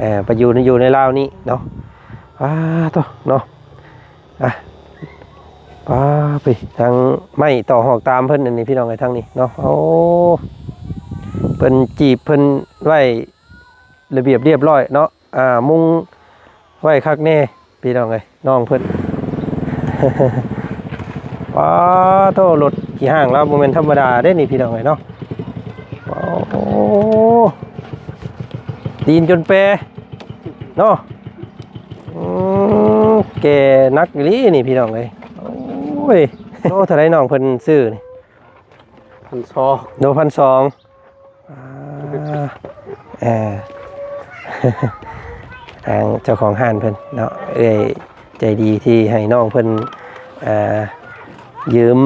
ເອີ ໄປຢູ່ໃນ ຢູ່ໃນລາວນີ້ເນາະ. ປາໂທ້ເນາະ ອ່ະ ປາ ໄປທາງໄມ້ຕໍ່ຫອກຕາມເພິ່ນອັນນີ້ ພີ່ນ້ອງເອີຍ ທາງນີ້ເນາະ. ໂອ້ ເພິ່ນຈີບເພິ່ນໄວ້ລະບຽບລຽບຮ້ອຍເນາະ ອ່າ ມຸງໄວ້ຄັກແນ່ ພີ່ນ້ອງເອີຍ ນ້ອງເພິ່ນ. ປາໂທ້ ລົດຂີ່ຫ້າງລາວບໍ່ແມ່ນທຳມະດາເດ້ນີ້ ພີ່ນ້ອງເອີຍເນາະ. ໂອ້ ຕີນຈົນແປເນາະ. ອືມ ແກ່ໜັກອີ່ຫຼີນີ້ ພີ່ນ້ອງເອີຍ. ໂອ້ຍ ໂລເທົ່າໃດນ້ອງເພິ່ນຊື້ນີ້? ພັນສອງ. ໂລພັນສອງ. ອ່າ ເອີ ທາງເຈົ້າຂອງຮ້ານເພິ່ນເນາະ ເອື້ອຍໃຈດີທີ່ໃຫ້ນ້ອງເພິ່ນ ອ່າ ຢືມ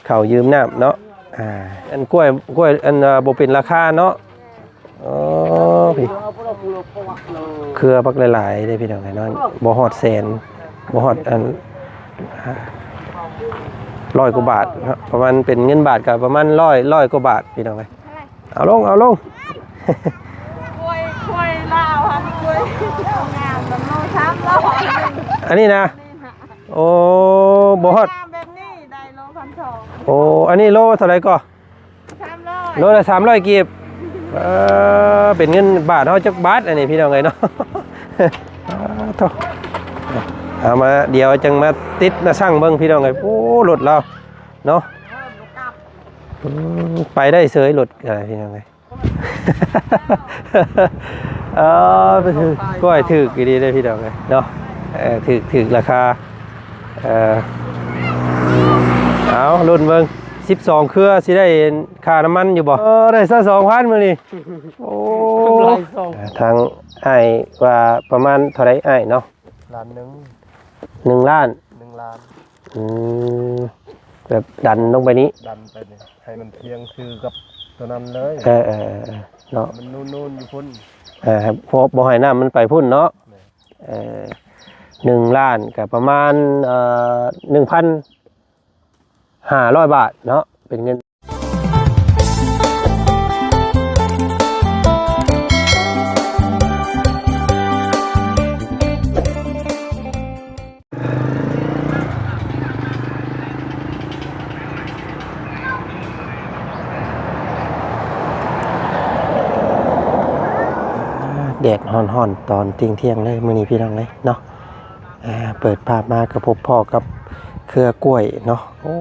ເຂົ້າຢືມນ້ຳເນາະ. ອ່າ ອັນກ້ວຍ ກ້ວຍ ອັນ ອ່າ ບໍ່ເປັນລາຄາເນາະ. ໂອ້ ພີ່ ເຄືອບັກຫຼາຍໆເດ້ ພີ່ນ້ອງເອີຍເນາະ. ບໍ່ຮອດແສນ ບໍ່ຮອດອັນ ຮ້ອຍກວ່າບາດເນາະ ປະມານເປັນເງິນບາດກໍປະມານຮ້ອຍ ຮ້ອຍກວ່າບາດ ພີ່ນ້ອງເອີຍ. ເອົາລົງ ເອົາລົງ. ກ້ວຍ ກ້ວຍລາວຫັ້ນ ກ້ວຍງາມ ໂລສາມຮ້ອຍ. ອັນນີ້ນະ? ໂອ້ ບໍ່ຮອດ ງາມແບບນີ້ໄດ້ໂລພັນສອງ. ໂອ້ ອັນນີ້ໂລເທົ່າໃດກໍ? ສາມຮ້ອຍ. ໂລລະສາມຮ້ອຍກີບ. ເອີ ເປັນເງິນບາດເຮົາຈັກບາດອັນນີ້ ພີ່ນ້ອງເອີຍເນາະ. ໂທ້ ເອົາມາ ດຽວຈັ່ງມາຕິດມາຊັ່ງເບິ່ງ ພີ່ນ້ອງເອີຍ. ໂອ້ ລົດລາວເນາະ ອືມ ໄປໄດ້ເສີຍລົດກໍໄດ້ ພີ່ນ້ອງເອີຍ. ເອີ ກ້ວຍຖືກອີ່ຫຼີເດ້ ພີ່ນ້ອງເອີຍເນາະ. ເອີ ຖືກ ຖືກລາຄາ. ເອີ ເອົາລຸ້ນເບິ່ງ ສິບສອງເຄືອ ຊິໄດ້ຄ່ານ້ຳມັນຢູ່ບໍ່? ເອີ ໄດ້ຊາວສອງພັນມື້ນີ້. ໂອ້ ກຳໄລສອງ ທາງອ້າຍວ່າປະມານເທົ່າໃດອ້າຍເນາະ? ລ້ານໜຶ່ງ. ໜຶ່ງລ້ານ? ໜຶ່ງລ້ານ. ອືມ ແບບດັນລົງໄປນີ້ ດັນໄປນີ້ ໃຫ້ມັນພຽງຄືກັບຕົວນັ້ນເລີຍ. ເອີໆໆ ເນາະ ມັນນູນໆຢູ່ພຸ້ນ. ເອີ ບໍ່ໃຫ້ນ້ຳມັນໄປພຸ້ນເນາະ. ແມ່ນ. ເອີ ໜຶ່ງລ້ານກໍປະມານ ເອີ ໜຶ່ງພັນຫ້າຮ້ອຍບາດເນາະ ເປັນເງິນ. ແດດຮ້ອນໆ ຕອນທ່ຽງໆ ເລີຍມື້ນີ້ ພີ່ນ້ອງເອີຍເນາະ. ອ່າ ເປີດພາບມາກໍພົບພໍ້ກັບເຄືອກ້ວຍເນາະ. ໂອ້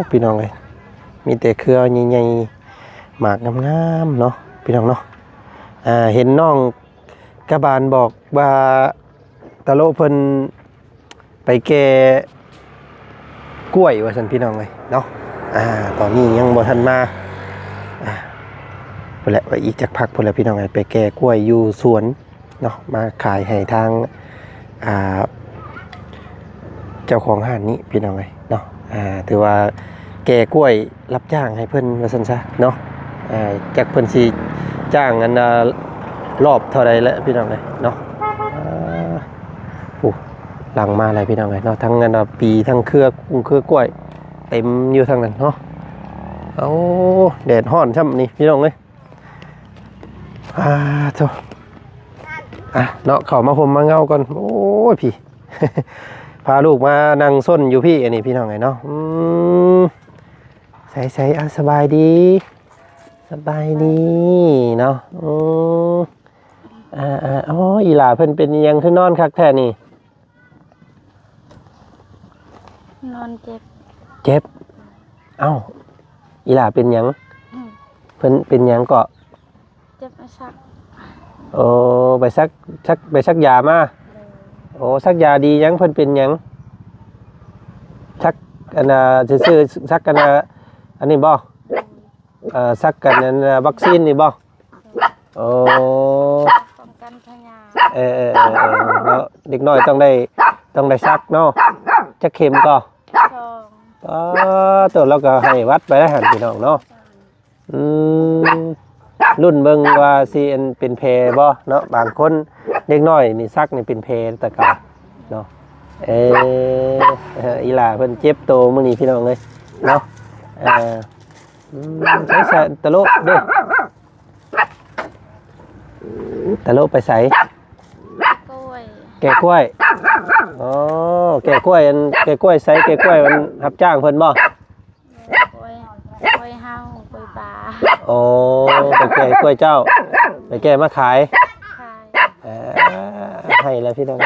ພີ່ນ້ອງເອີຍ ມີແຕ່ເຄືອໃຫຍ່ໆ ໝາກງາມໆ ເນາະ ພີ່ນ້ອງເນາະ. ອ່າ ເຫັນນ້ອງກະບານບອກວ່າ ຕາໂລະເພິ່ນໄປແກ່ກ້ວຍວ່າຊັ້ນ ພີ່ນ້ອງເອີຍເນາະ. ອ່າ ຕອນນີ້ຍັງບໍ່ທັນມາ. ອ່າ ພຸ້ນແຫຼະ ວ່າອີກຈັກພັກພຸ້ນແຫຼະ ພີ່ນ້ອງເອີຍ ໄປແກ່ກ້ວຍຢູ່ສວນເນາະ ມາຂາຍໃຫ້ທາງ ອ່າ ເຈົ້າຂອງຮ້ານນີ້ ພີ່ນ້ອງເອີຍເນາະ. ອ່າ ຖືວ່າແກ່ກ້ວຍ ຮັບຈ້າງໃຫ້ເພິ່ນວ່າຊັ້ນຊະເນາະ. ເອີ ຈັກເພິ່ນຊິຈ້າງອັນ ອ່າ ລອບເທົ່າໃດແຫຼະ ພີ່ນ້ອງເອີຍເນາະ. ອ່າ ໂອ້ ຫຼັງມາແລ້ວ ພີ່ນ້ອງເອີຍເນາະ. ທັງອັນ ອ່າ ປີ ທັງເຄືອກຸ້ງເຄືອກ້ວຍ ເຕັມຢູ່ທາງນັ້ນເນາະ. ໂອ້ ແດດຮ້ອນຊ້ຳນີ້ ພີ່ນ້ອງເອີຍ. ອ່າ ໂທ້ ອ່ະ ເນາະ ເຂົ້າມາຮົ່ມມາເງົາກ່ອນ. ໂອ້ຍ ພີ່ ພາລູກມານັ່ງຊົນຢູ່ພີ້ ອັນນີ້ ພີ່ນ້ອງເອີຍເນາະ. ອືມ ໃສໆ ອ່າ ສະບາຍດີ ສະບາຍດີເນາະ. ອືມ ອ່າໆ ໂອ້ ອີຫຼ້າເພິ່ນເປັນອີ່ຫຍັງຄືນອນຄັກແທ້ນີ້? ນອນເຈັບ ເຈັບ. ເອົ້າ ອີຫຼ້າເປັນຫຍັງ? ອືມ ເພິ່ນເປັນຫຍັງເກາະ? ເຈັບໄປສັກ. ໂອ້ ໄປສັກ ສັກ ໄປສັກຢາມາ. ໂດຍ. ໂອ້ ສັກຢາດີຫຍັງ? ເພິ່ນເປັນຫຍັງ? ສັກອັນນ່າ ຊື່ໆ ສັກອັນນ່າ ອັນນີ້ບໍ່? ເອີ ສັກກັນອັນນ່າ ວັກຊີນນີ້ບໍ່? ໂອ້ ປ້ອງກັນພະຍາດ. ເອີໆໆໆ ເນາະ ເດັກນ້ອຍຕ້ອງໄດ້ ຕ້ອງໄດ້ສັກເນາະ. ຈັກເຂັມກໍ? ສອງ. ອໍ ໂຕລາວກໍໄຫ້ຫວັດໄປແລ້ວຫັ້ນ ພີ່ນ້ອງເນາະ. ອືມ ລຸ້ນເບິ່ງວ່າຊິອັນເປັນແຜບໍ່ເນາະ. ບາງຄົນເດັກນ້ອຍນີ້ສັກນີ້ເປັນແຜແຕ່ກະເນາະ. ເອີ ອີຫຼ້າເພິ່ນເຈັບໂຕມື້ນີ້ ພີ່ນ້ອງເອີຍເນາະ. ເອີ ອືມ ໃສ ຕາໂລະເດ້? ຕາໂລະໄປໃສ? ແກ່ກ້ວຍ. ອໍ ແກ່ກ້ວຍ ອັນແກ່ກ້ວຍໃສ? ແກ່ກ້ວຍມັນຮັບຈ້າງເພິ່ນບໍ່? ກ້ວຍ ກ້ວຍເຮົາ ກ້ວຍປ່າ. ອໍ ໄປແກ່ກ້ວຍເຈົ້າ ໄປແກ່ມາຂາຍ. ຂາຍ. ເອີ ໃຫ້ແລ້ວພີ່ນ້ອງ.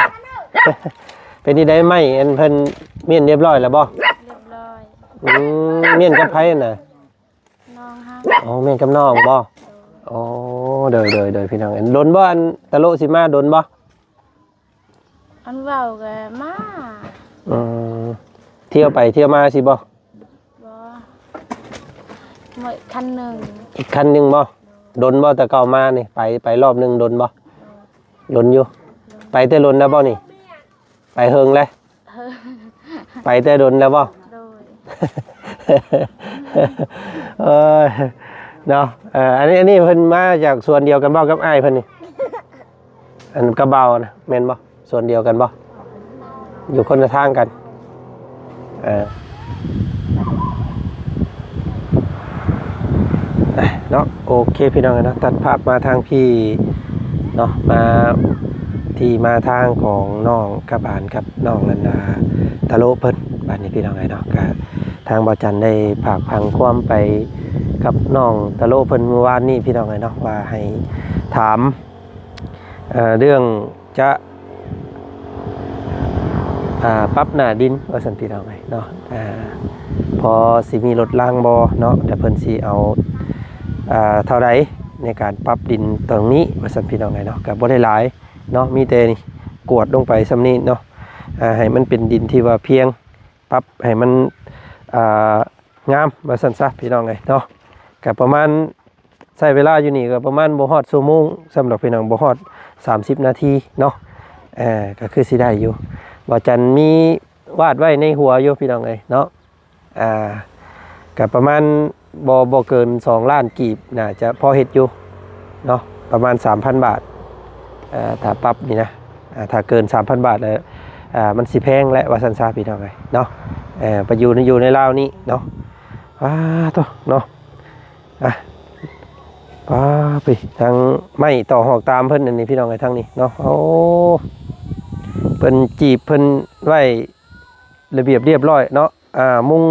ເປັນຈັ່ງໃດ ໄມ້ອັນເພິ່ນມ້ຽນຮຽບຮ້ອຍແລ້ວບໍ່? ຮຽບຮ້ອຍ. ອືມ ມ້ຽນກັບໃຜຫັ້ນນະ? ນ້ອງເຮົາ. ອໍ ແມ່ນກັບນ້ອງບໍ່? ໂດຍ. ອໍ ໂດຍ ໂດຍ ໂດຍ ພີ່ນ້ອງ. ອັນດົນບໍ່ ອັນຕະໂລະຊິມາ ດົນບໍ່? ອັນເວົ້າກໍມາ. ອືມ ທ່ຽວໄປທ່ຽວມາຊິບໍ່? ບໍ່. ມື້ຄັນໜຶ່ງ. ອີກຄັນໜຶ່ງບໍ່? ໂດຍ. ດົນບໍ່ ແຕ່ເກົ່າມານີ້? ໄປ ໄປຮອບໜຶ່ງ ດົນບໍ່? ໂດຍ. ດົນຢູ່. ໂດຍ. ໄປແຕ່ດົນແລ້ວບໍ່ນີ້? ໄປເຫິງແລ້ວ? ເຫິງ. ໄປແຕ່ດົນແລ້ວບໍ່? ໂດຍ. ເອີຍ ເນາະ. ເອີ ອັນນີ້ ອັນນີ້ເພິ່ນມາຈາກສວນດຽວກັນບໍ່ກັບອ້າຍເພິ່ນນີ້? ອັນກັບບ່າວນະ ແມ່ນບໍ່? ສວນດຽວກັນບໍ່? ຢູ່ຄົນລະທາງກັນ. ເອີ ເນາະ. ໂອເຄ ພີ່ນ້ອງເອີຍເນາະ, ຕັດພາບມາທາງພີ້ເນາະ, ມາທີ່ມາທາງຂອງນ້ອງກະບານກັບນ້ອງອັນ ອ່າ ຕະໂລະເພິ່ນ. ບາດນີ້ພີ່ນ້ອງເອີຍເນາະ, ກະທາງບ່າວຈັນໄດ້ຝາກຝັງຄວາມໄປກັບນ້ອງຕະໂລະເພິ່ນມື້ວານນີ້ ພີ່ນ້ອງເອີຍເນາະ, ວ່າໃຫ້ຖາມ ເອີ ເລື່ອງຈະ ອ່າ ປັບໜ້າດິນວ່າຊັ້ນ ພີ່ນ້ອງເອີຍເນາະ. ອ່າ ພໍຊິມີລົດລາງບໍ່ເນາະ, ແລ້ວເພິ່ນຊິເອົາ ອ່າ ເທົ່າໃດໃນການປັບດິນຕົງນີ້ວ່າຊັ້ນ ພີ່ນ້ອງເອີຍເນາະ. ກໍບໍ່ໄດ້ຫຼາຍເນາະ, ມີແຕ່ນີ້ກວດລົງໄປສ່ຳນີ້ເນາະ, ອ່າ ໃຫ້ມັນເປັນດິນທີ່ວ່າພຽງ, ປັບໃຫ້ມັນ ອ່າ ງາມວ່າຊັ້ນຊະ ພີ່ນ້ອງເອີຍເນາະ. ກໍປະມານ ໃຊ້ເວລາຢູ່ນີ້ກໍປະມານບໍ່ຮອດຊົ່ວໂມງຊ້ຳດອກ ພີ່ນ້ອງ, ບໍ່ຮອດສາມສິບນາທີເນາະ. ເອີ ກໍຄືຊິໄດ້ຢູ່, ບ່າວຈັນມີວາດໄວ້ໃນຫົວຢູ່ ພີ່ນ້ອງເອີຍເນາະ. ອ່າ ກໍປະມານບໍ່ ບໍ່ເກີນສອງລ້ານກີບ ໜ້າຈະພໍເຮັດຢູ່ເນາະ, ປະມານສາມພັນບາດ. ເອີ ຖ້າປັບນີ້ນະ ອ່າ ຖ້າເກີນສາມພັນບາດແລ້ວ ອ່າ ມັນຊິແພງແຫຼະວ່າຊັ້ນຊະ ພີ່ນ້ອງເອີຍເນາະ. ເອີ ໄປຢູ່ໃນ ຢູ່ໃນລາວນີ້ເນາະ. ປາໂທ້ເນາະ. ອ່ະ ປາ ພີ້ ທາງໄມ້ຕໍ່ຫອກຕາມເພິ່ນອັນນີ້ ພີ່ນ້ອງເອີຍ, ທາງນີ້ເນາະ. ໂອ້ ເພິ່ນຈີບເພິ່ນໄວ້ລະບຽບລຽບຮ້ອຍເນາະ, ອ່າ ມຸງ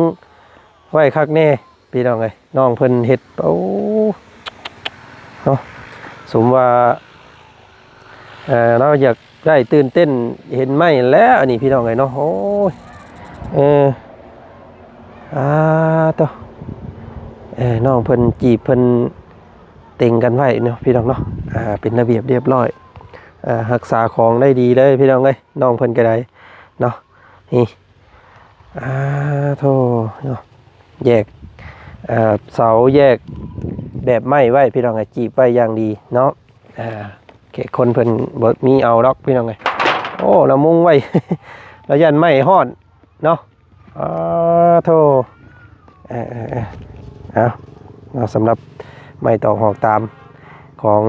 ໄວ້ຄັກແນ່ ພີ່ນ້ອງເອີຍ. ນ້ອງເພິ່ນເຮັດ ໂອ້ ເນາະ, ສົມວ່າ ເອີ ລາວຢາກໄດ້ຕື່ນເຕັ້ນເຫັນໄມ້ແລ້ວ ອັນນີ້ ພີ່ນ້ອງເອີຍເນາະ. ໂອ້ຍ ເອີ ອາ ໂຕ ເອີ ນ້ອງເພິ່ນຈີບເພິ່ນເຕັງກັນໄວ້ເນາະ ພີ່ນ້ອງເນາະ. ອ່າ ເປັນລະບຽບລຽບຮ້ອຍ, ອ່າ ຮັກສາຂອງໄດ້ດີເລີຍ ພີ່ນ້ອງເອີຍ, ນ້ອງເພິ່ນກໍໄດ້ເນາະ. ນີ້ ອາ ໂທ້ ເນາະ, ແຍກ ເອີ ເສົາແຍກແບບໄມ້ໄວ້ ພີ່ນ້ອງເອີຍ, ຈີບໄວ້ຢ່າງດີເນາະ. ອ່າ ແຂກຄົນເພິ່ນບໍ່ມີເອົາດອກ ພີ່ນ້ອງເອີຍ. ໂອ້ ລະມຸງໄວ້ ລະຢ້ານໄມ້ຮ້ອນເນາະ. ອາ ໂທ້ ເອີ ເອີ ເອີ ເອົາເນາະ, ສຳລັບໄມ້ຕອກຫອກຕາມຂອງ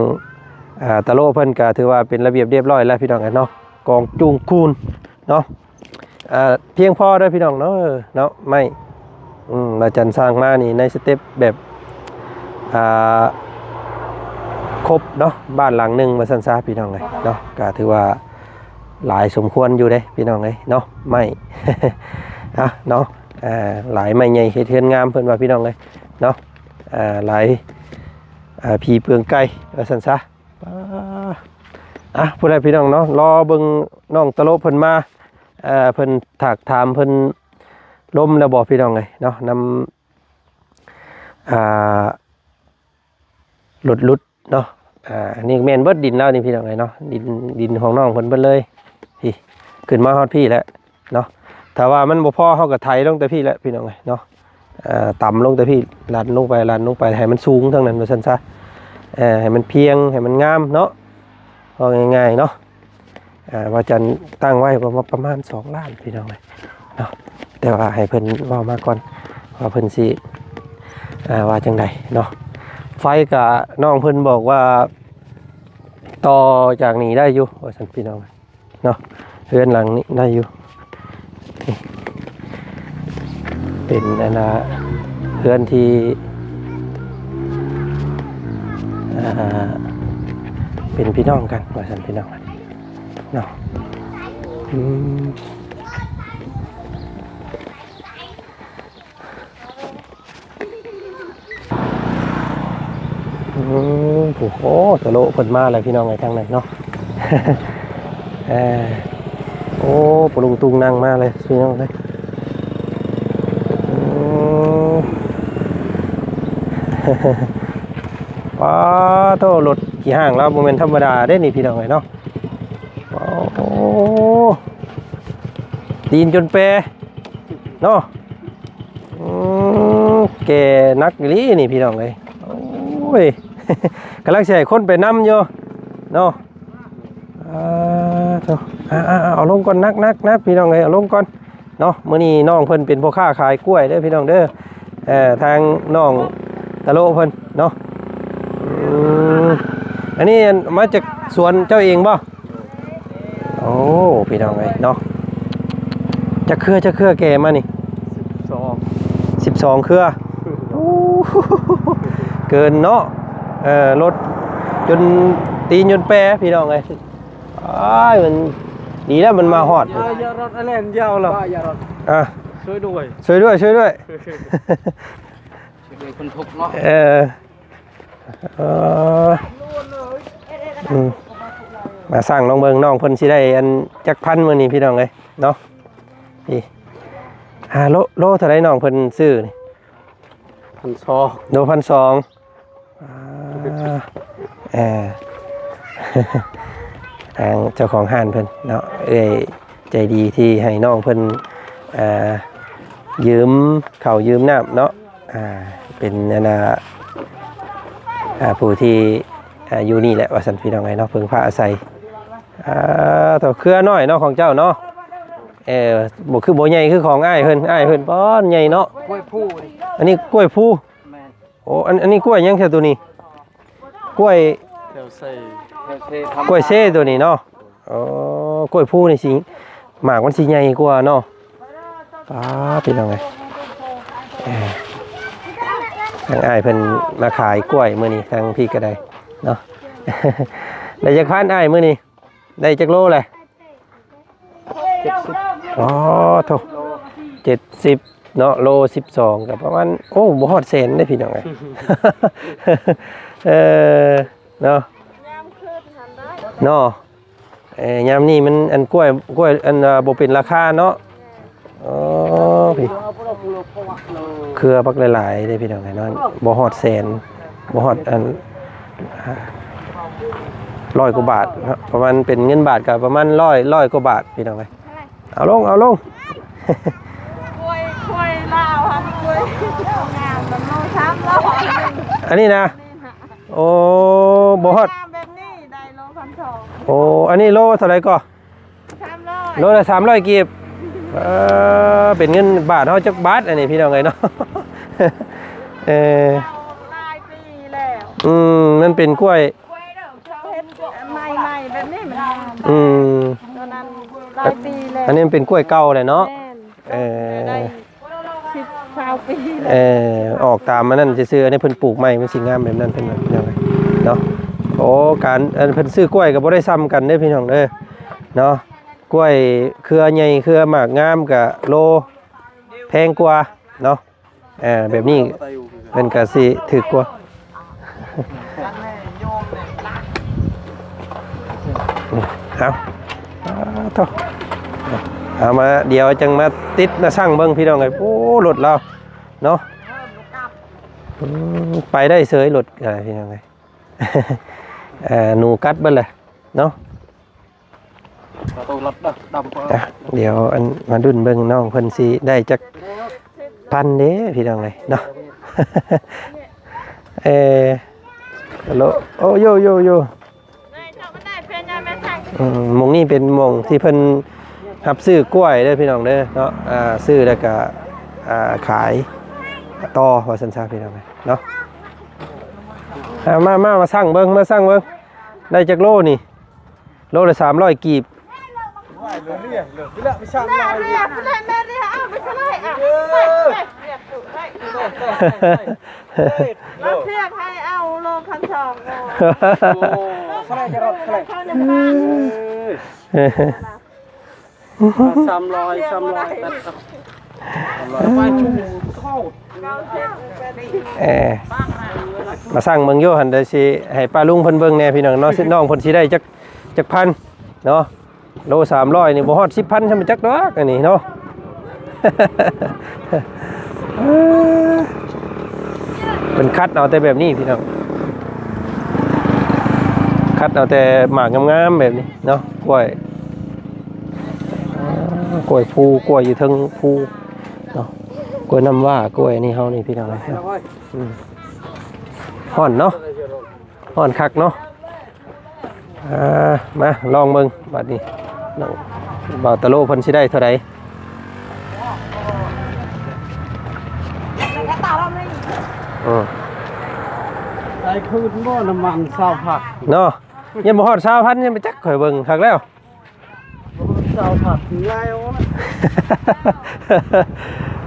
ອ່າ ຕາໂລເພິ່ນກໍຖືວ່າເປັນລະບຽບລຽບຮ້ອຍແລ້ວ ພີ່ນ້ອງເອີຍເນາະ. ກອງຈູງຄູນເນາະ. ອ່າ ພຽງພໍເດີພີ່ນ້ອງເນາະ ເນາະ ໄມ້ ອືມ ລາວຈັນສ້າງມານີ້ໃນສະເຕັບແບບ ອ່າ ຄົບເນາະ ບ້ານຫຼັງໜຶ່ງວ່າຊັ້ນຊະ ພີ່ນ້ອງເອີຍເນາະ. ກໍຖືວ່າຫຼາຍສົມຄວນຢູ່ເດ້ ພີ່ນ້ອງເອີຍເນາະ ໄມ້ ອ່າ ເນາະ ອ່າ ຫຼາຍໄມ້ໃຫຍ່ເຮັດເຮືອນງາມ ເພິ່ນວ່າ ພີ່ນ້ອງເອີຍເນາະ. ອ່າ ຫຼາຍ ອ່າ ຜີເປືອງໄກ່ວ່າຊັ້ນຊະ. ອ່າ ອ່ະ ພຸ້ນແຫຼະ ພີ່ນ້ອງເນາະ, ລໍເບິ່ງນ້ອງຕະໂລເພິ່ນມາ ເອີ ເພິ່ນຖາກຖາມເພິ່ນລົມແລ້ວບໍ່ ພີ່ນ້ອງເອີຍເນາະ, ນຳ ອ່າ ລົດຫຼຸດເນາະ. ອ່າ ນີ້ແມ່ນເບິດດິນລາວນີ້ ພີ່ນ້ອງເອີຍເນາະ, ດິນ ດິນຂອງນ້ອງເພິ່ນເບິດເລີຍ. ພີ້ ຂຶ້ນມາຮອດພີ້ແລ້ວເນາະ. ຖ້າວ່າມັນບໍ່ພໍ ເຮົາກໍໄຖລົງແຕ່ພີ້ແຫຼະ ພີ່ນ້ອງເອີຍເນາະ. ເອີ ຕ່ຳລົງແຕ່ພີ້ ຫຼັນລົງໄປ ຫຼັນລົງໄປ ໃຫ້ມັນສູງທາງນັ້ນວ່າຊັ້ນຊະ. ເອີ ໃຫ້ມັນພຽງ ໃຫ້ມັນງາມເນາະ, ເວົ້າງ່າຍໆເນາະ. ອ່າ ວ່າຈັນຕັ້ງໄວ້ປະມານ ປະມານສອງລ້ານ ພີ່ນ້ອງເອີຍເນາະ, ແຕ່ວ່າໃຫ້ເພິ່ນເວົ້າມາກ່ອນວ່າເພິ່ນຊິ ອ່າ ວ່າຈັ່ງໃດເນາະ. ໄຟກະນ້ອງເພິ່ນບອກວ່າຕໍ່ຈາກນີ້ໄດ້ຢູ່ວ່າຊັ້ນ ພີ່ນ້ອງເນາະ, ເຮືອນຫຼັງນີ້ໄດ້ຢູ່. ເປັນອັນນ່າ ເຮືອນທີ່ ອ່າ ເປັນພີ່ນ້ອງກັນວ່າຊັ້ນ ພີ່ນ້ອງເນາະ. ອືມ ອືມ ໂອ້ໂຫ ຕະໂລະເພິ່ນມາແລ້ວ ພີ່ນ້ອງເອີຍ ທາງນັ້ນເນາະ. ເອີ ໂອ້ ປະລຸງຕຸງນັ່ງມາເລີຍ ພີ່ນ້ອງເອີຍ. ອືມ ປາໂທ ລົດຂີ້ຮ້າງລາວບໍ່ແມ່ນທຳມະດາເດ້ນີ້ ພີ່ນ້ອງເອີຍເນາະ. ໂອ້ ຕີນຈົນແປເນາະ. ອືມ ແກ່ໜັກອີ່ຫຼີນີ້ ພີ່ນ້ອງເອີຍ. ໂອ້ຍ ກຳລັງຊິໃຫ້ຄົນໄປນຳຢູ່ເນາະ. ອ່າ ໂທ້ ອ່າ ເອົາລົງກ່ອນ ໜັກໆ ພີ່ນ້ອງເອີຍ ເອົາລົງກ່ອນເນາະ. ມື້ນີ້ນ້ອງເພິ່ນເປັນພໍ່ຄ້າຂາຍກ້ວຍເດີ ພີ່ນ້ອງເດີ. ເອີ ທາງນ້ອງຕະໂລະເພິ່ນເນາະ. ອືມ ອັນນີ້ ອັນ ມາຈາກສວນເຈົ້າເອງບໍ່? ໂອ້ ພີ່ນ້ອງເອີຍເນາະ ຈັກເຄືອ ຈັກເຄືອແກ່ມານີ້? ສິບສອງ ສິບສອງເຄືອ. ໂອ້ ເກີນເນາະ. ເອີ ລົດຈົນຕີນຈົນແປ ພີ່ນ້ອງເອີຍ. ອ້າຍ ມັນດີແລ້ວມັນມາຮອດ. ຢ່າ ຢ່າລົດ ອັນນັ້ນ ຢ່າເອົາລະ ຢ່າລົດ ອ່ະ ຊ່ວຍດ້ວຍ ຊ່ວຍດ້ວຍ ຊ່ວຍດ້ວຍ. ຊ່ວຍດ້ວຍຄົນທຸກເນາະ. ເອີ ເອີ ອືມ ມາສັ່ງລອງເບິ່ງ ນ້ອງເພິ່ນຊິໄດ້ອັນຈັກພັນມື້ນີ້ ພີ່ນ້ອງເອີຍເນາະ. ນີ້ ອ່າ ໂລ ໂລເທົ່າໃດນ້ອງເພິ່ນຊື້ນີ້? ພັນສອງ ໂລພັນສອງ. ອ່າ ເອີ ທາງເຈົ້າຂອງຮ້ານເພິ່ນເນາະ ເອື້ອຍໃຈດີທີ່ໃຫ້ນ້ອງເພິ່ນ ອ່າ ຢືມເຂົ້າຢືມນ້ຳເນາະ. ອ່າ ເປັນອັນນ່າ ອ່າ ຜູ້ທີ່ ອ່າ ຢູ່ນີ້ແຫຼະວ່າຊັ້ນ ພີ່ນ້ອງເອີຍເນາະ ເພິ່ງພາອາໄສ. ອ່າ ໂທ້ ເຄືອນ້ອຍເນາະຂອງເຈົ້າເນາະ. ເອີ ບໍ່ຄື ບໍ່ໃຫຍ່ຄືຂອງອ້າຍເພິ່ນ ອ້າຍເພິ່ນ ປ້ອນໃຫຍ່ເນາະ. ກ້ວຍພູນີ້ ອັນນີ້ກ້ວຍພູ. ແມ່ນ. ໂອ້ ອັນ ອັນນີ້ກ້ວຍຫຍັງແທ້ໂຕນີ້? ກ້ວຍ ແຖວເຊ ແຖວເຊທຳ ກ້ວຍເຊໂຕນີ້ເນາະ. ອໍ ກ້ວຍພູນີ້ຊິ ໝາກມັນຊິໃຫຍ່ກວ່າເນາະ. ປ້າ ພີ່ນ້ອງເອີຍ ເອີ ທາງອ້າຍເພິ່ນມາຂາຍກ້ວຍມື້ນີ້ ທາງພີ້ກໍໄດ້ເນາະ. ໄດ້ຈັກພັນອ້າຍມື້ນີ້? ໄດ້ຈັກໂລແຫຼະ? ເຈັດສິບ. ອໍ ໂທ້ ເຈັດສິບເນາະ ໂລສິບສອງ ກໍປະມານ ໂອ້ ບໍ່ຮອດແສນເດ້ ພີ່ນ້ອງເອີຍ. ເອີ ເນາະ ຍາມຄືນຫັ້ນໄດ້ ເນາະ. ເອີ ຍາມນີ້ມັນ ອັນ ກ້ວຍ ກ້ວຍ ອັນ ບໍ່ເປັນລາຄາເນາະ. ອໍ ພີ້ ເຄືອບັກຫຼາຍໆເດ້ ພີ່ນ້ອງເອີຍເນາະ ບໍ່ຮອດແສນ ບໍ່ຮອດອັນ ຮ້ອຍກວ່າບາດເນາະ ປະມານເປັນເງິນບາດກໍປະມານຮ້ອຍ ຮ້ອຍກວ່າບາດ ພີ່ນ້ອງເອີຍ. ເອົາລົງ ເອົາລົງ. ກ້ວຍ ກ້ວຍລາວຫັ້ນ ກ້ວຍງາມ ມັນໂລສາມຮ້ອຍ. ອັນນີ້ນະ? ໂອ້ ບໍ່ຮອດ ງາມແບບນີ້ໄດ້ໂລພັນສອງ. ໂອ້ ອັນນີ້ໂລເທົ່າໃດກໍ? ສາມຮ້ອຍ ໂລລະສາມຮ້ອຍກີບ. ເອີ ເປັນເງິນບາດເຮົາຈັກບາດອັນນີ້ ພີ່ນ້ອງເອີຍເນາະ. ເອີ ຫຼາຍປີແລ້ວ. ອືມ ມັນເປັນກ້ວຍ ເຮັດໃໝ່ໆແບບນີ້ມັນງາມ. ອືມ ຕອນນັ້ນຫຼາຍປີແລ້ວ. ອັນນີ້ມັນເປັນກ້ວຍເກົ່າແຫຼະເນາະ. ແມ່ນ. ເອີ ໄດ້ສິບ ຊາວປີແລ້ວ. ເອີ ອອກຕາມອັນນັ້ນຊື່ໆ ອັນນີ້ເພິ່ນປູກໃໝ່ ມັນຊິງາມແບບນັ້ນ ເພິ່ນວ່າ ເນາະ. ໂອ້ ການ ອັນ ເພິ່ນຊື້ກ້ວຍກໍບໍ່ໄດ້ສ່ຳກັນເດ້ ພີ່ນ້ອງເດີ ເນາະ. ກ້ວຍເຄືອໃຫຍ່ ເຄືອໝາກງາມກະໂລແພງກວ່າເນາະ. ເອີ ແບບນີ້ເພິ່ນກະຊິຖືກກວ່າ. ເອົາ ເອົາ ເອົາມາ ດຽວຈັ່ງມາຕິດມາສັ່ງເບິ່ງ ພີ່ນ້ອງເອີຍ. ໂອ້ ລົດລາວເນາະ ອືມ ໄປໄດ້ເສີຍລົດ ພີ່ນ້ອງເອີຍ. ເອີ ໜູກັດເບິດແຫຼະເນາະ. ອ່ະ ດຽວອັນມາດຸ້ນເບິ່ງນ້ອງເພິ່ນຊິໄດ້ຈັກພັນເດ້ ພີ່ນ້ອງເອີຍເນາະ. ເອີ ໂລ ໂອ້ ໂຍ ໂຍ ໂຍ. ອືມ ໝ່ອງນີ້ເປັນໝ່ອງທີ່ເພິ່ນຮັບຊື້ກ້ວຍເດີ ພີ່ນ້ອງເດີເນາະ. ອ່າ ຊື້ແລ້ວກະ ອ່າ ຂາຍຕໍ່ວ່າຊັ້ນຊະ ພີ່ນ້ອງເອີຍເນາະ. ອ່າ ມາ ມາ ມາສັ່ງເບິ່ງ ມາສັ່ງເບິ່ງ ໄດ້ຈັກໂລນີ້? ໂລລະສາມຮ້ອຍກີບ. ລາວເລືອກໃຫ້ເອົາໂລພັນສອງ. ໂອ້ ເທົ່າໃດຈະລົດ ເທົ່າໃດ? ເອີ ສາມຮ້ອຍ ສາມຮ້ອຍ ຕັດເອົາ ສາມຮ້ອຍ ໄປຊຸມເຂົ້າ ເອີ ມາສັ່ງເບິ່ງຢູ່ຫັ້ນ ດຽວຊິໃຫ້ປ້າລຸງເພິ່ນເບິ່ງແດ່ພີ່ນ້ອງເນາະ ນ້ອງເພິ່ນຊິໄດ້ຈັກ ຈັກພັນເນາະ. ໂລສາມຮ້ອຍນີ້ບໍ່ຮອດສິບພັນຊ້ຳຈັກດອກ ອັນນີ້ເນາະ. ເພິ່ນຄັດເອົາແຕ່ແບບນີ້ພີ່ນ້ອງ ຄັດເອົາແຕ່ໝາກງາມໆແບບນີ້ເນາະ ກ້ວຍ ກ້ວຍພູ ກ້ວຍຢູ່ເທິງພູເນາະ ກ້ວຍນ້ຳວ້າ ກ້ວຍອັນນີ້ເຮົານີ້ພີ່ນ້ອງເອີຍເນາະ. ອືມ ຮ້ອນເນາະ ຮ້ອນຄັກເນາະ. ອ່າ ມາລອງເບິ່ງບາດນີ້ ນ້ອງບ່າວຕະໂລເພິ່ນຊິໄດ້ເທົ່າໃດ. ເອີ ໃສ່ຄືນບໍ່ ນ້ຳມັນຊາວພັນເນາະ ຍັງບໍ່ຮອດຊາວພັນ ຍັງບໍ່ຈັກ ຂ້ອຍເບິ່ງຄັກແລ້ວ. ຊາວພັນແລ້ວນະ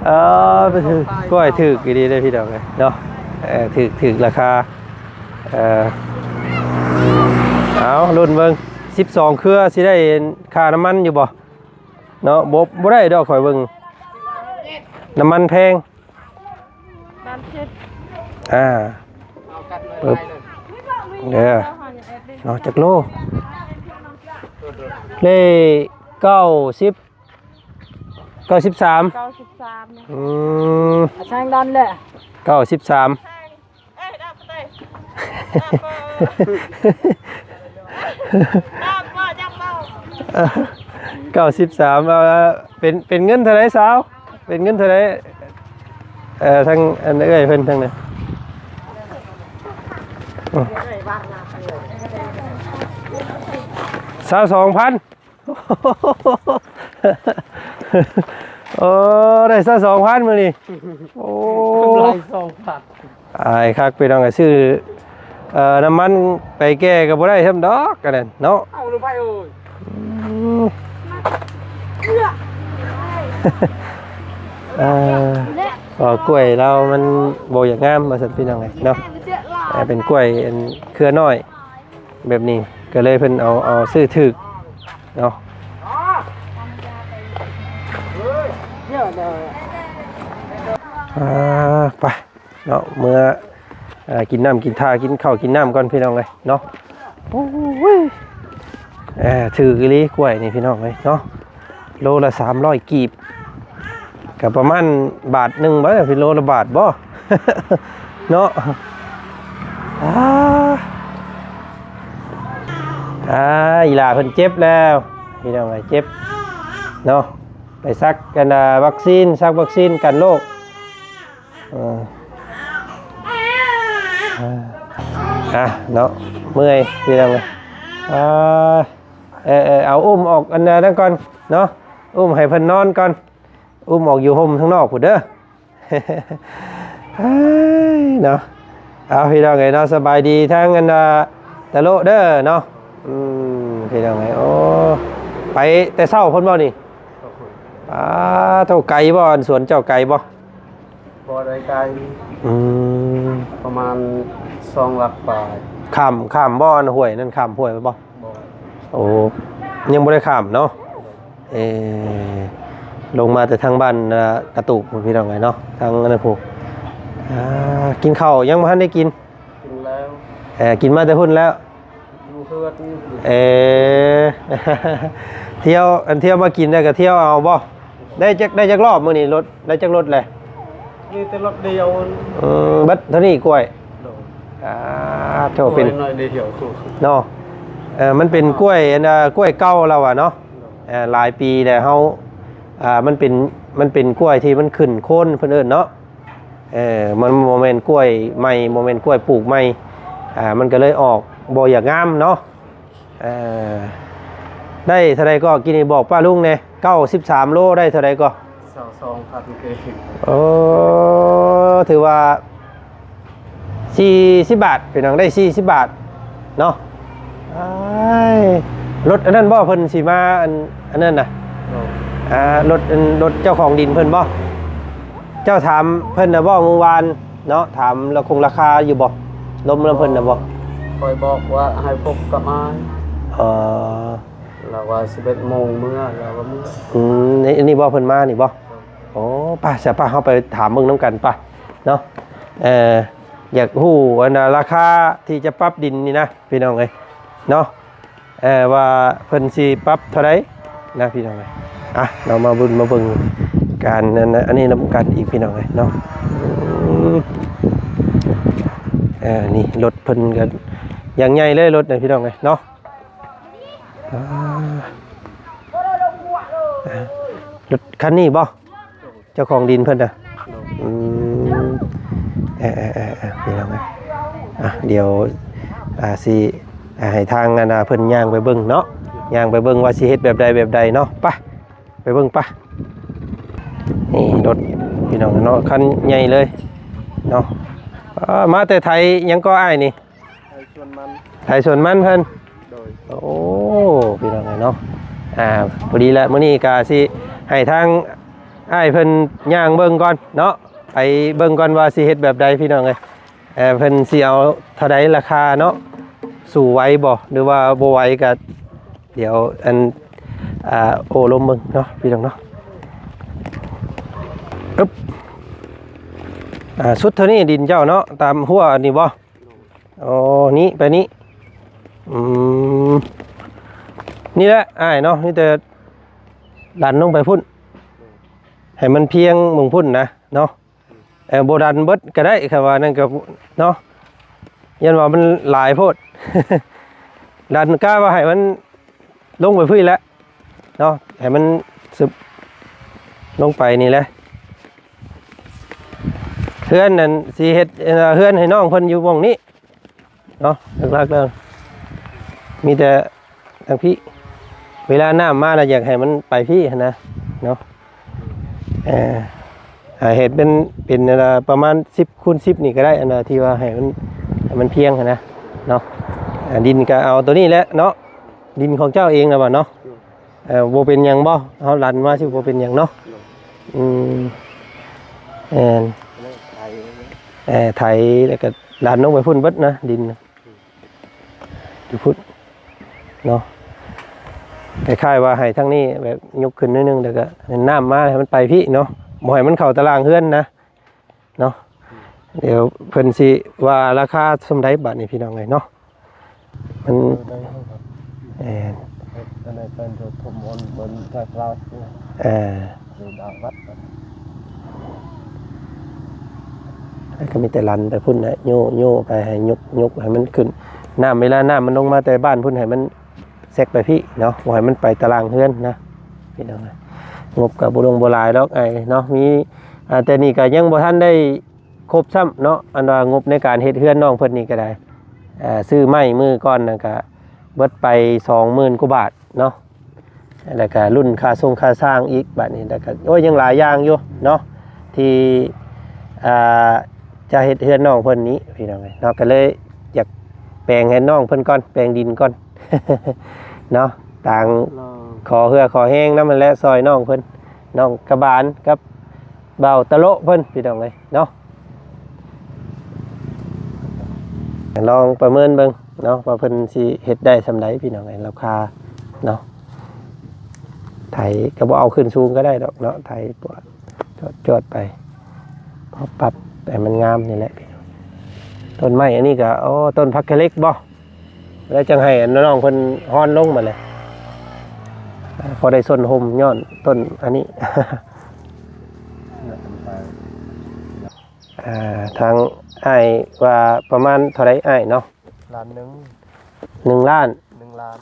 ເອີ ໄປຖືກ ກ້ວຍຖືກອີ່ຫຼີເດ້ພີ່ນ້ອງເອີຍເນາະ. ເອີ ຖືກ ຖືກລາຄາ. ເອີ ເອົາລຸ້ນເບິ່ງ ສິບສອງເຄືອ ຊິໄດ້ຄ່ານ້ຳມັນຢູ່ບໍ່ເນາະ. ບໍ່ ບໍ່ໄດ້ດອກ ຂ້ອຍເບິ່ງ ນ້ຳມັນແພງ. ສາມສິບ ອ່າ ປຶບ ເດີ ເນາະ ຈັກໂລ ເລກເກົ້າສິບ ເກົ້າສິບສາມ ເກົ້າສິບສາມນະ. ອືມ ຊ່າງນັ້ນແຫຼະ ເກົ້າສິບສາມ. ເກົ້າສິບສາມ ເອົາ ເປັນ ເປັນເງິນເທົ່າໃດສາວ ເປັນເງິນເທົ່າໃດ? ເອີ ທາງອັນເອື້ອຍເພິ່ນທາງນັ້ນ ຊາວສອງພັນ. ໂອ້ ໄດ້ຊາວສອງພັນມື້ນີ້. ໂອ້ ກຳໄລສອງພັນ ອາຍຄັກພີ່ນ້ອງເອີຍ ຊື້ ເອີ ນ້ຳມັນໄປແກ່ກໍບໍ່ໄດ້ຊ້ຳດອກ ອັນນັ້ນເນາະ. ເອົາລູກໄປເອີຍ ອືມ ເອີ ວ່າກ້ວຍລາວມັນບໍ່ຢາກງາມວ່າຊັ້ນພີ່ນ້ອງເອີຍເນາະ. ເອີ ເປັນກ້ວຍອັນເຄືອນ້ອຍ ແບບນີ້ ກໍເລີຍເພິ່ນເອົາ ເອົາຊື້ຖືກເນາະ. ອ່າ ໄປເນາະ ເມືອ ເອີ ກິນນ້ຳກິນທ່າ ກິນເຂົ້າກິນນ້ຳກ່ອນພີ່ນ້ອງເອີຍເນາະ. ໂອ້ຍ ເອີ ຖືກອີ່ຫຼີກ້ວຍນີ້ພີ່ນ້ອງເອີຍເນາະ. ໂລລະສາມຮ້ອຍກີບ ກໍປະມານບາດໜຶ່ງບໍ່ ເປັນໂລລະບາດບໍ່ ເນາະ. ອ່າ ອ່າ ອີ່ຫຼ້າເພິ່ນເຈັບແລ້ວພີ່ນ້ອງເອີຍ ເຈັບເນາະ. ໄປສັກກັນ ອ່າ ວັກຊີນ ສັກວັກຊີນກັນໂລກ. ເອີ ອ່າ ອ່າ ເນາະ ເມື່ອຍພີ່ນ້ອງເອີຍ. ອ່າ ເອີ ເອີ ເອົາ ອຸ້ມອອກອັນນັ້ນກ່ອນເນາະ ອຸ້ມໃຫ້ເພິ່ນນອນກ່ອນ ອຸ້ມອອກຢູ່ຮົ່ມທາງນອກພຸ້ນເດີ. ເອີຍ ເນາະ ເອົາ ພີ່ນ້ອງເອີຍເນາະ ສະບາຍດີທາງອັນ ອ່າ ຕະໂລເດີເນາະ. ອືມ ພີ່ນ້ອງເອີຍ ໂອ້ ໄປແຕ່ເຊົ້າພຸ້ນບໍ່ນີ້? ອາ ໂທ້ ໄກບໍ່ ອັນສວນເຈົ້າໄກບໍ່? ບໍ່ໄດ້ໄກ ອືມ ປະມານສອງຫຼັກປາຍ. ຂ້າມ ຂ້າມບໍ່ ອັນຫ້ວຍນັ້ນ ຂ້າມຫ້ວຍໄປບໍ່? ບໍ່ ໂອ້ ຍັງບໍ່ໄດ້ຂ້າມເນາະ. ເອີ ລົງມາແຕ່ທາງບ້ານ ອ່າ ກະຕູບພຸ້ນ ພີ່ນ້ອງເອີຍເນາະ ທາງອັນນັ້ນພຸ້ນ. ອ່າ ກິນເຂົ້າຍັງບໍ່ທັນໄດ້ກິນ? ກິນແລ້ວ ເອີ ກິນມາແຕ່ພຸ້ນແລ້ວ ຢູ່ເຮືອນ. ເອີ ທ່ຽວ ອັນທ່ຽວມາກິນໄດ້ກໍທ່ຽວເອົາບໍ່? ໄດ້ຈັກ ໄດ້ຈັກລອບມື້ນີ້ ລົດ ໄດ້ຈັກລົດແຫຼະ? ມີແຕ່ລົດດຽວ. ອືມ ເບິດເທົ່ານີ້ກ້ວຍ? ໂດຍ ອາ ໂທ້ ເປັນ ກ້ວຍໜ້ອຍດຽວເນາະ. ເອີ ມັນເປັນກ້ວຍ ອັນ ກ້ວຍເກົ່າລາວວ່າເນາະ. ໂດຍ ເອີ ຫຼາຍປີແລ້ວເຮົາ ອ່າ ມັນເປັນ ມັນເປັນກ້ວຍທີ່ມັນຂຶ້ນໂຄນເພິ່ນເອີ້ນເນາະ. ເອີ ມັນບໍ່ແມ່ນກ້ວຍໃໝ່ ບໍ່ແມ່ນກ້ວຍປູກໃໝ່ ອ່າ ມັນກໍເລີຍອອກບໍ່ຢາກງາມເນາະ. ເອີ ໄດ້ເທົ່າໃດກໍ ກີ້ນີ້ບອກປ້າລຸງແດ່? ເກົ້າສິບສາມໂລ ໄດ້ເທົ່າໃດກໍ? ຊາວສອງພັນກີບ. ໂອ້ ຖືວ່າສີ່ສິບບາດ ພີ່ນ້ອງ ໄດ້ສີ່ສິບບາດເນາະ. ອ້າຍ ລົດອັນນັ້ນບໍ່ ເພິ່ນຊິມາ ອັນ ອັນນັ້ນນະ? ໂດຍ ອ່າ ລົດ ອັນ ລົດເຈົ້າຂອງດິນເພິ່ນບໍ່? ເຈົ້າຖາມເພິ່ນນະບໍ່ມື້ວານເນາະ? ຖາມລາຄາຄົງລາຄາຢູ່ບໍ່? ລົມນຳເພິ່ນນະບໍ່? ຂ້ອຍບອກວ່າໃຫ້ພົບກັບອ້າຍ. ເອີ ລາວວ່າສິບເອັດໂມງເມືອ ລາວວ່າເມືອ. ອືມ ນີ້ ນີ້ບໍ່ ເພິ່ນມານີ້ບໍ່? ໂອ້ ໄປຊະ ໄປ ເຮົາໄປຖາມເບິ່ງນຳກັນ ໄປເນາະ. ເອີ ຢາກຮູ້ອັນນາ ລາຄາທີ່ຈະປັບດິນນີ້ນະ ພີ່ນ້ອງເອີຍເນາະ. ເອີ ວ່າເພິ່ນຊິປັບເທົ່າໃດນະ ພີ່ນ້ອງເອີຍ. ອ່ະ ເຮົາມາບຸນມາເບິ່ງການອັນ ອັນນີ້ນຳກັນອີກ ພີ່ນ້ອງເອີຍເນາະ. ອືມ ເອີ ນີ້ລົດເພິ່ນກໍຢ່າງໃຫຍ່ເລີຍ ລົດນະ ພີ່ນ້ອງເອີຍເນາະ. ອ່າ ອ່າ ລົດຄັນນີ້ບໍ່? ເຈົ້າຂອງດິນເພິ່ນນະ? ໂດຍ ອືມ ເອີໆໆໆ ພີ່ນ້ອງເອີຍ. ອ່ະ ດຽວ ອ່າ ຊິ ອ່າ ໃຫ້ທາງອັນນາເພິ່ນຍ່າງໄປເບິ່ງເນາະ ຍ່າງໄປເບິ່ງວ່າຊິເຮັດແບບໃດແບບໃດເນາະ. ໄປ ໄປເບິ່ງ ໄປ. ນີ້ລົດ ພີ່ນ້ອງເນາະ ຄັນໃຫຍ່ເລີຍເນາະ. ອ່າ ມາແຕ່ໄທຫຍັງກໍອ້າຍນີ້? ໄທສວນມັນ ໄທສວນມັນເພິ່ນ. ໂດຍ ໂອ້ ພີ່ນ້ອງເອີຍເນາະ. ອ່າ ພໍດີແຫຼະ ມື້ນີ້ກະຊິໃຫ້ທາງອ້າຍເພິ່ນຍ່າງເບິ່ງກ່ອນເນາະ ໄປເບິ່ງກ່ອນວ່າຊິເຮັດແບບໃດ ພີ່ນ້ອງເອີຍ. ເອີ ເພິ່ນຊິເອົາເທົ່າໃດລາຄາເນາະ ສູ້ໄຫວບໍ່ ຫຼືວ່າບໍ່ໄຫວກະ ດຽວອັນ ອ່າ ໂອ້ລົມເບິ່ງເນາະ ພີ່ນ້ອງເນາະ. ອຶບ ອ່າ ສຸດເທົ່ານີ້ດິນເຈົ້າເນາະ ຕາມຮົ້ວນີ້ບໍ່? ອໍ ນີ້ໄປນີ້. ອືມ ນີ້ແຫຼະອ້າຍເນາະ ມີແຕ່ດັນລົງໄປພຸ້ນ ໃຫ້ມັນພຽງໝ່ອງພຸ້ນນະເນາະ. ເອີ ບໍ່ດັນເບິດກໍໄດ້ ຄັນວ່ານັ້ນກໍເນາະ ຢ້ານວ່າມັນຫຼາຍໂພດ. ດັນ ກະວ່າໃຫ້ມັນລົງໄປພຸ້ນແຫຼະເນາະ ໃຫ້ມັນຊຶບລົງໄປນີ້ແຫຼະ. ເຮືອນນັ້ນຊິເຮັດ ເອີ ເຮືອນໃຫ້ນ້ອງເພິ່ນຢູ່ໝ່ອງນີ້ເນາະ ຫຼັກໆແລ້ວມີແຕ່ ທາງພີ້ ເວລານ້ຳມາແລ້ວຢາກໃຫ້ມັນໄປພີ້ຫັ້ນນະເນາະ. ເອີ ເຮັດເປັນ ເປັນອັນນາ ປະມານສິບຄູນສິບນີ້ກໍໄດ້ ອັນນາ ທີ່ວ່າໃຫ້ມັນ ໃຫ້ມັນພຽງຫັ້ນນະເນາະ. ອ່າ ດິນກໍເອົາໂຕນີ້ແຫຼະເນາະ ດິນຂອງເຈົ້າເອງນະບໍ່ເນາະ. ເອີ ບໍ່ເປັນຫຍັງບໍ່? ເຮົາລັນມາຊິບໍ່ເປັນຫຍັງເນາະ. ອືມ ແມ່ນ ເອີ ໄຖແລ້ວກໍລັນລົງໄປພຸ້ນເບິດນະ ດິນນະ. ຢູ່ພຸ້ນເນາະ ຄ້າຍໆວ່າໃຫ້ທາງນີ້ແບບຍົກຂຶ້ນໜ້ອຍໜຶ່ງ ແລ້ວກໍໃຫ້ນ້ຳມາໃຫ້ມັນໄປພີ້ເນາະ ບໍ່ໃຫ້ມັນເຂົ້າຕາລ່າງເຮືອນນະເນາະ. ດຽວເພິ່ນຊິວ່າລາຄາສ່ຳໃດບາດນີ້ ພີ່ນ້ອງເອີຍເນາະ. ມັນ ເອີ ເຮັດອັນໃດເປັນໂທມອນເບິ່ງແທ້ລາວ ເອີ ຢູ່ດາວວັດ ແລ້ວກໍມີແຕ່ລັນໄປພຸ້ນແຫຼະ ໂຍໂຍໄປ ໃຫ້ຍົກ ຍົກໃຫ້ມັນຂຶ້ນ ນ້ຳ ເວລານ້ຳມັນລົງມາແຕ່ບ້ານພຸ້ນ ໃຫ້ມັນແຊກໄປພີ້ເນາະ ບໍ່ໃຫ້ມັນໄປຕາລ່າງເຮືອນນະ ພີ່ນ້ອງ. ງົບກໍບໍ່ລົງບໍ່ຫຼາຍດອກອ້າຍເນາະ ມີ ອ່າ ແຕ່ນີ້ກໍຍັງບໍ່ທັນໄດ້ຄົບຊ້ຳເນາະ ອັນວ່າງົບໃນການເຮັດເຮືອນນ້ອງເພິ່ນນີ້ກໍໄດ້ ອ່າ ຊື້ໄມ້ມື້ກ່ອນນັ້ນກໍເບິດໄປສອງໝື່ນກວ່າບາດເນາະ. ແລ້ວກະລຸ້ນຄ່າຊົງຄ່າຊ່າງອີກບາດນີ້ ແລ້ວກະ ໂອ້ຍ ຍັງຫຼາຍຢ່າງຢູ່ເນາະ ທີ່ ອ່າ ຈະເຮັດເຮືອນນ້ອງເພິ່ນນີ້ ພີ່ນ້ອງເອີຍເນາະ. ກໍເລີຍຢາກແປງໃຫ້ນ້ອງເພິ່ນກ່ອນ ແປງດິນກ່ອນເນາະ ຕ່າງ ຂໍເຫື່ອຂໍແຮງນຳຫັ້ນແຫຼະ ຊ່ອຍນ້ອງເພິ່ນ ນ້ອງກະບານກັບ ບ່າວຕະໂລະເພິ່ນ ພີ່ນ້ອງເອີຍເນາະ. ລອງປະເມີນເບິ່ງເນາະ ວ່າເພິ່ນຊິເຮັດໄດ້ສ່ຳໃດ ພີ່ນ້ອງເອີຍ ລາຄາເນາະ. ໄຖກໍບໍ່ເອົາຂຶ້ນສູງກໍໄດ້ດອກເນາະ ໄຖປວດຈວດໆໄປ ພໍປັບໃຫ້ມັນງາມນີ້ແຫຼະ. ຕົ້ນໄມ້ອັນນີ້ກໍ ໂອ້ ຕົ້ນຜັກຂະເຫຼັກບໍ່? ແລ້ວຈັ່ງໃຫ້ນ້ອງເພິ່ນຮອນລົງມາເລີຍ ພໍໄດ້ຊົນຮົ່ມຍ້ອນຕົ້ນອັນນີ້. ອ່າ ທາງອ້າຍວ່າປະມານເທົ່າໃດອ້າຍເນາະ? ລ້ານໜຶ່ງ. ໜຶ່ງລ້ານ? ໜຶ່ງລ້ານ.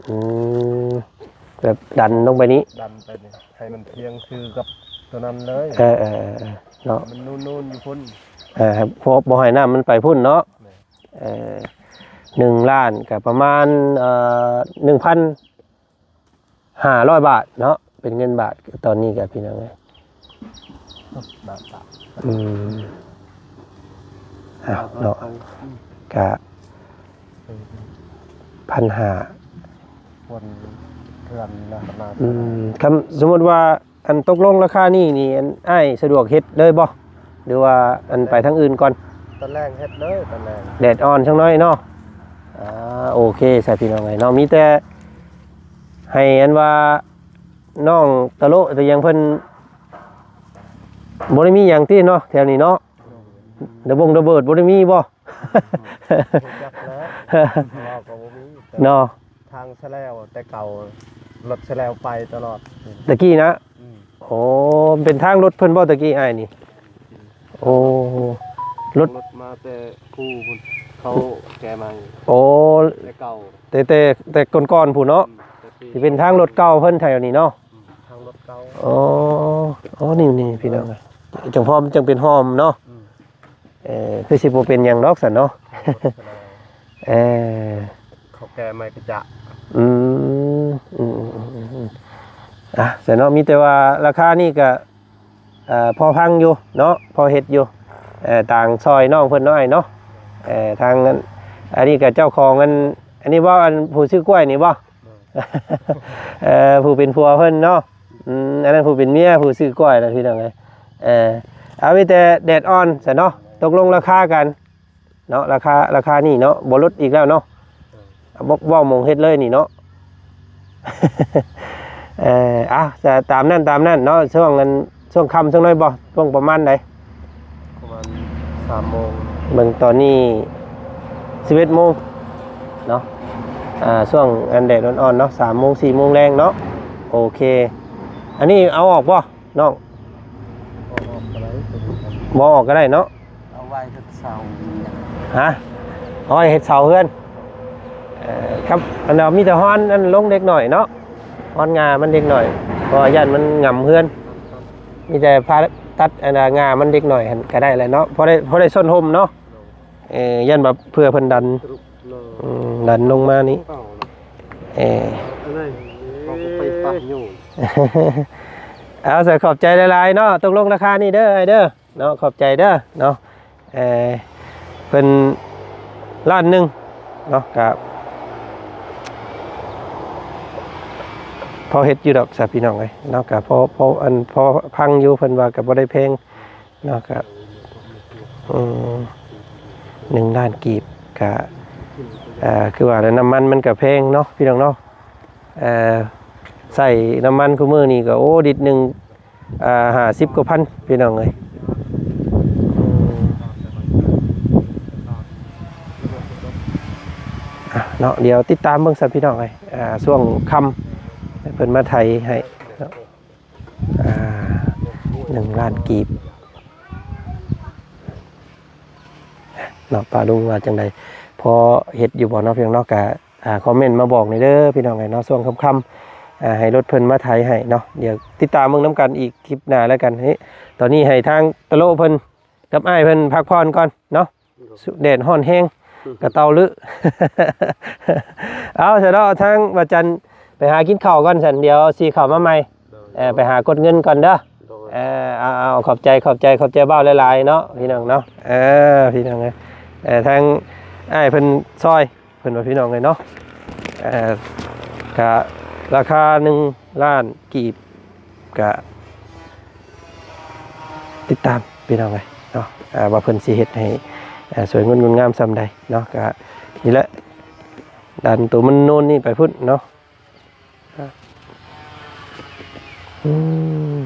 ອືມ ແບບດັນລົງໄປນີ້? ດັນໄປນີ້ ໃຫ້ມັນພຽງຄືກັບຕົວນັ້ນເລີຍ. ເອີໆໆ ເນາະ ມັນນູນໆຢູ່ພຸ້ນ. ເອີ ບໍ່ໃຫ້ນ້ຳມັນໄປພຸ້ນເນາະ. ແມ່ນ. ເອີ ໜຶ່ງລ້ານກໍປະມານ ເອີ ໜຶ່ງພັນຫ້າຮ້ອຍບາດເນາະ ເປັນເງິນບາດຕອນນີ້ກໍ ພີ່ນ້ອງເອີຍ. ບາດ ບາດ. ອືມ ເອົາເນາະ ກະ ເອີ ພັນຫ້າ ຄົນເພື່ອນນະ. ອືມ ຄັນສົມມຸດວ່າ ອັນຕົກລົງລາຄານີ້ນີ້ ອັນອ້າຍສະດວກເຮັດເລີຍບໍ່ ຫຼືວ່າອັນໄປທາງອື່ນກ່ອນ? ຕອນແລງເຮັດເລີຍ ຕອນແລງ ແດດອ່ອນຈັກໜ້ອຍເນາະ. ອ່າ ໂອເຄຊະ ພີ່ນ້ອງເອີຍເນາະ ມີແຕ່ ໃຫ້ອັນວ່ານ້ອງຕະໂລະຕະຫຍັງເພິ່ນບໍ່ໄດ້ມີຫຍັງຕິເນາະ ແຖວນີ້ເນາະ? ລະບົງລະເບີດບໍ່ໄດ້ມີບໍ່? ບໍ່ຈັກແລ້ວ ເວົ້າກໍບໍ່ມີ ເນາະ ທາງສະແລວແຕ່ເກົ່າ ລົດສະແລວໄປຕະຫຼອດ ຕະກີ້ນະ? ອືມ ໂອ້ ເປັນທາງລົດເພິ່ນບໍ່ຕະກີ້ອ້າຍນີ້? ໂອ້ ລົດ ລົດມາແຕ່ພູພຸ້ນ ເຂົາແກ່ໃໝ່ ໂອ້ ແຕ່ເກົ່າ ແຕ່ ແຕ່ ແຕ່ກ່ອນໆພຸ້ນເນາະ? ອືມ ແຕ່ປີ ຊິເປັນທາງລົດເກົ່າເພິ່ນແຖວນີ້ເນາະ? ອືມ ທາງລົດເກົ່າ ອໍ ອໍ ນີ້ໆ ພີ່ນ້ອງ ຈັ່ງພໍມັນຈັ່ງເປັນຮ່ອມເນາະ? ອືມ ເອີ ຄືຊິບໍ່ເປັນຫຍັງດອກຊັ້ນເນາະ ເອີ ເຂົາແກ່ໃໝ່ກະຈະ ອືມ ອືມໆ ອາ ຊັ້ນເນາະ ມີແຕ່ວ່າລາຄານີ້ກະ ເອີ ພໍຟັງຢູ່ເນາະ ພໍເຮັດຢູ່ ເອີ ຕ່າງຊ່ອຍນ້ອງເພິ່ນເນາະ ອ້າຍເນາະ ເອີ ທາງອັນ ອັນນີ້ກະເຈົ້າຂອງອັນ ອັນນີ້ບໍ່ ອັນຜູ້ຊື້ກ້ວຍນີ້ບໍ່? ເອີ ຜູ້ເປັນຜົວເພິ່ນເນາະ ອືມ ອັນນັ້ນຜູ້ເປັນເມຍ ຜູ້ຊື້ກ້ວຍນະ ພີ່ນ້ອງເອີຍ ເອີ ເອົາ ມີແຕ່ແດດອ່ອນຊັ້ນເນາະ ຕົກລົງລາຄາກັນເນາະ ລາຄາ ລາຄານີ້ເນາະ ບໍ່ຫຼຸດອີກແລ້ວເນາະ ເວົ້າ ເວົ້າໝ່ອງເຮັດເລີຍນີ້ເນາະ ເອີ ເອົາ ຈະຕາມນັ້ນ ຕາມນັ້ນເນາະ ຊ່ວງອັນ ຊ່ວງຄ່ຳ ຊ່ວງໜ້ອຍບໍ່ ຊ່ວງປະມານໃດ? ປະມານສາມໂມງ ເບິ່ງຕອນນີ້ສິບເອັດໂມງເນາະ ອ່າ ຊ່ວງອັນແດດອ່ອນໆເນາະ ສາມໂມງ ສີ່ໂມງແລງເນາະ ໂອເຄ ອັນນີ້ເອົາອອກບໍ່ນ້ອງ? ບໍ່ອອກກໍໄດ້ ບໍ່ອອກກໍໄດ້ເນາະ ເອົາໄວ້ເຮັດເສົາ ຮະ ເອົາໄວ້ເຮັດເສົາເຮືອນ ເອີ ກັບອັນນັ້ນ ມີແຕ່ຮອນອັນລົງເລັກນ້ອຍເນາະ ຮອນງ່າມັນເລັກນ້ອຍ ເພາະວ່າຢ້ານມັນຫງຳເຮືອນ ມີແຕ່ພາຕັດອັນນ່າງ່າມັນເລັກນ້ອຍຫັ້ນກະໄດ້ແຫຼະເນາະ ພໍໄດ້ ພໍໄດ້ຊົນຮົ່ມເນາະ ເອີ ຢ້ານວ່າເພື່ອເພິ່ນດັນ ອືມ ດັນລົງມານີ້ ເອີ ເອົາ ສະ ຂອບໃຈຫຼາຍໆເນາະ ຕົກລົງລາຄານີ້ເດີອ້າຍເດີ ເນາະ ຂອບໃຈເດີເນາະ ເອີ ເພິ່ນລ້ານໜຶ່ງເນາະ ກະພໍເຮັດຢູ່ດອກຊະພີ່ນ້ອງເອີຍເນາະ ກະພໍ ພໍອັນ ພໍຟັງຢູ່ ເພິ່ນວ່າກະບໍ່ໄດ້ແພງເນາະ ກະ ອືມ ໜຶ່ງລ້ານກີບ ກະ ເອີ ຄືວ່າແຫຼະ ນ້ຳມັນມັນກະແພງເນາະ ພີ່ນ້ອງເນາະ ເອີ ໃຊ້ນ້ຳມັນຄູ່ມື້ນີ້ກະ ໂອ້ ລິດໜຶ່ງ ອ່າ ຫ້າສິບກວ່າພັນ ພີ່ນ້ອງເອີຍ ອ່ະ ເນາະ ດຽວຕິດຕາມເບິ່ງຊັ້ນ ພີ່ນ້ອງເອີຍ ອ່າ ຊ່ວງຄ່ຳເພິ່ນມາໄຖໃຫ້ເນາະ ອ່າ ໜຶ່ງລ້ານກີບເນາະ ປ້າລຸງວ່າຈັ່ງໃດ ພໍເຮັດຢູ່ບໍ່ເນາະ ພີ່ນ້ອງເນາະ ກະ ອ່າ ຄອມເມັນມາບອກແດ່ເດີພີ່ນ້ອງເອີຍເນາະ ຊ່ວງຄ່ຳໆ ອ່າ ໃຫ້ລົດເພິ່ນມາໄຖໃຫ້ເນາະ ດຽວຕິດຕາມເບິ່ງນຳກັນອີກຄລິບໜ້າແລ້ວກັນ ເອີ ຕອນນີ້ໃຫ້ທາງຕະໂລະເພິ່ນກັບອ້າຍເພິ່ນພັກຜ່ອນກ່ອນເນາະ ແດດຮ້ອນແຮງ ກະເຕົາລຶ ເອົາຊະເນາະ ທາງບ່າວຈັນໄປຫາກິນເຂົ້າກ່ອນຊັ້ນ ດຽວຊິເຂົ້າມາໃໝ່ ເອີ ໄປຫາກົດເງິນກ່ອນເດີ ເອີ ເອົາ ເອົາ ຂອບໃຈ ຂອບໃຈ ຂອບໃຈບ່າວຫຼາຍໆເນາະ ພີ່ນ້ອງເນາະ ເອີ ພີ່ນ້ອງເອີຍ ເອີ ທາງອ້າຍເພິ່ນຊ່ອຍ ເພິ່ນວ່າພີ່ນ້ອງເອີຍເນາະ ເອີ ກະລາຄາໜຶ່ງລ້ານກີບ ກະຕິດຕາມພີ່ນ້ອງເອີຍເນາະ ເອີ ວ່າເພິ່ນຊິເຮັດໃຫ້ ເອີ ສວຍງົດງາມສ່ຳໃດເນາະ ກະນີ້ແຫຼະ ດັນໂຕມັນໂນນນີ້ໄປພຸ້ນເນາະ ອືມ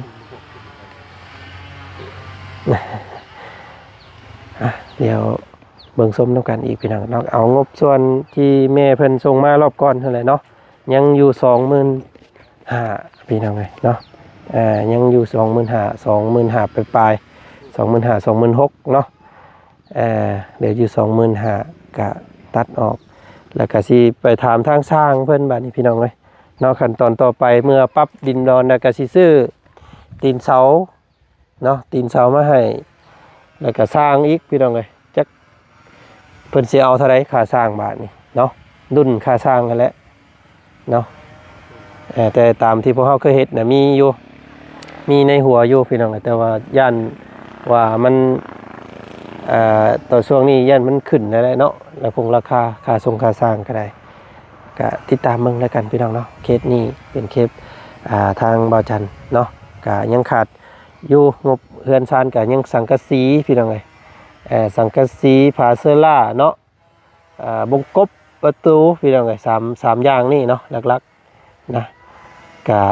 ອ່ະ ດຽວເບິ່ງຊົມນຳກັນອີກພີ່ນ້ອງເນາະ ເອົາງົບສ່ວນທີ່ແມ່ເພິ່ນສົ່ງມາລອບກ່ອນຫັ້ນແຫຼະເນາະ ຍັງຢູ່ສອງໝື່ນຫ້າ ພີ່ນ້ອງເອີຍເນາະ ເອີ ຍັງຢູ່ສອງໝື່ນຫ້າ ສອງໝື່ນຫ້າປາຍໆ ສອງໝື່ນຫ້າ ສອງໝື່ນຫົກເນາະ ເອີ ເຫຼືອຢູ່ສອງໝື່ນຫ້າ ກະຕັດອອກ ແລ້ວກະຊິໄປຖາມທາງຊ່າງເພິ່ນບາດນີ້ພີ່ນ້ອງເອີຍເນາະ ຂັ້ນຕອນຕໍ່ໄປເມື່ອປັບດິນດອນແລ້ວກະຊິຊື້ຕີນເສົາ ເນາະ ຕີນເສົາມາໃຫ້ ແລ້ວກະຊ່າງອີກພີ່ນ້ອງເອີຍ ຈັກເພິ່ນຊິເອົາເທົ່າໃດຄ່າຊ່າງບາດນີ້ເນາະ ລຸ້ນຄ່າຊ່າງຫັ້ນແຫຼະເນາະ ເອີ ແຕ່ຕາມທີ່ພວກເຮົາເຄີຍເຮັດນະມີຢູ່ ມີໃນຫົວຢູ່ພີ່ນ້ອງເອີຍ ແຕ່ວ່າຢ້ານວ່າມັນ ເອີ ຕອນຊ່ວງນີ້ຢ້ານມັນຂຶ້ນນັ້ນແຫຼະເນາະ ລາຄົງລາຄາ ຄ່າສົ່ງຄ່າຊ່າງກະໄດ້ ກະຕິດຕາມເບິ່ງແລ້ວກັນພີ່ນ້ອງເນາະ ເຄສນີ້ເປັນເຄສ ອ່າ ທາງບ່າວຈັນເນາະ ກະຍັງຂາດ ຢູ່ງົບເຮືອນຊານກະຍັງສັງກະສີພີ່ນ້ອງເອີຍ ເອີ ສັງກະສີ ຜ້າເຊີລາເນາະ ເອີ ບົງກົບ ປະຕູພີ່ນ້ອງເອີຍ ສາມ ສາມຢ່າງນີ້ເນາະ ຫຼັກໆນະ ກະ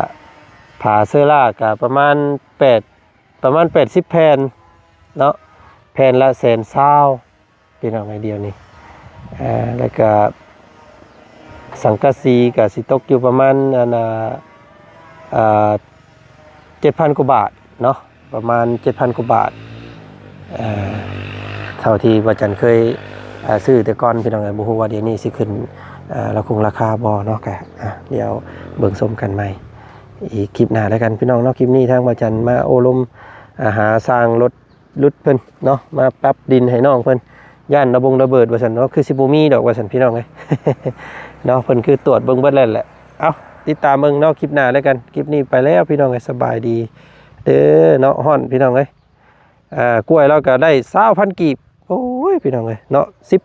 ຜ້າເຊີລາກະປະມານແປດ ປະມານແປດສິບແຜ່ນເນາະ ແຜ່ນລະແສນຊາວ ພີ່ນ້ອງເອີຍ ດຽວນີ້ ອ່າ ແລ້ວກະສັງກະສີກະຊິຕົກຢູ່ປະມານ ອັນນ່າ ອ່າ ເຈັດພັນກວ່າບາດເນາະ ປະມານເຈັດພັນກວ່າບາດ ອ່າ ເທົ່າທີ່ວ່າຈັນເຄີຍ ອ່າ ຊື້ແຕ່ກ່ອນ ພີ່ນ້ອງເອີຍ ບໍ່ຮູ້ວ່າດຽວນີ້ຊິຂຶ້ນ ອ່າ ລາຄົງລາຄາບໍ່ເນາະ ກະ ອ່າ ດຽວເບິ່ງຊົມກັນໃໝ່ ອີກຄລິບໜ້າແລ້ວກັນ ພີ່ນ້ອງເນາະ. ຄລິບນີ້ທາງວ່າຈັນມາໂອ້ລົມ ອ່າ ຫາຊ່າງລົດ ຫຼຸດເພິ່ນເນາະ ມາປັບດິນໃຫ້ນ້ອງເພິ່ນ ຢ້ານລະບົງລະເບີດວ່າຊັ້ນເນາະ ຄືຊິບໍ່ມີດອກວ່າຊັ້ນ ພີ່ນ້ອງເອີຍ ເນາະ ເພິ່ນຄືຕວດເບິ່ງເບິດແລ້ວແຫຼະ. ເອົ້າ ຕິດຕາມເບິ່ງເນາະ ຄລິບໜ້າແລ້ວກັນ ຄລິບນີ້ໄປແລ້ວ ພີ່ນ້ອງເອີຍ ສະບາຍດີເດີເນາະ ຮ້ອນ ພີ່ນ້ອງເອີຍ ອ່າ ກ້ວຍລາວກໍໄດ້ຊາວພັນກີບ ໂອ້ຍ ພີ່ນ້ອງເອີຍເນາະ ສິບ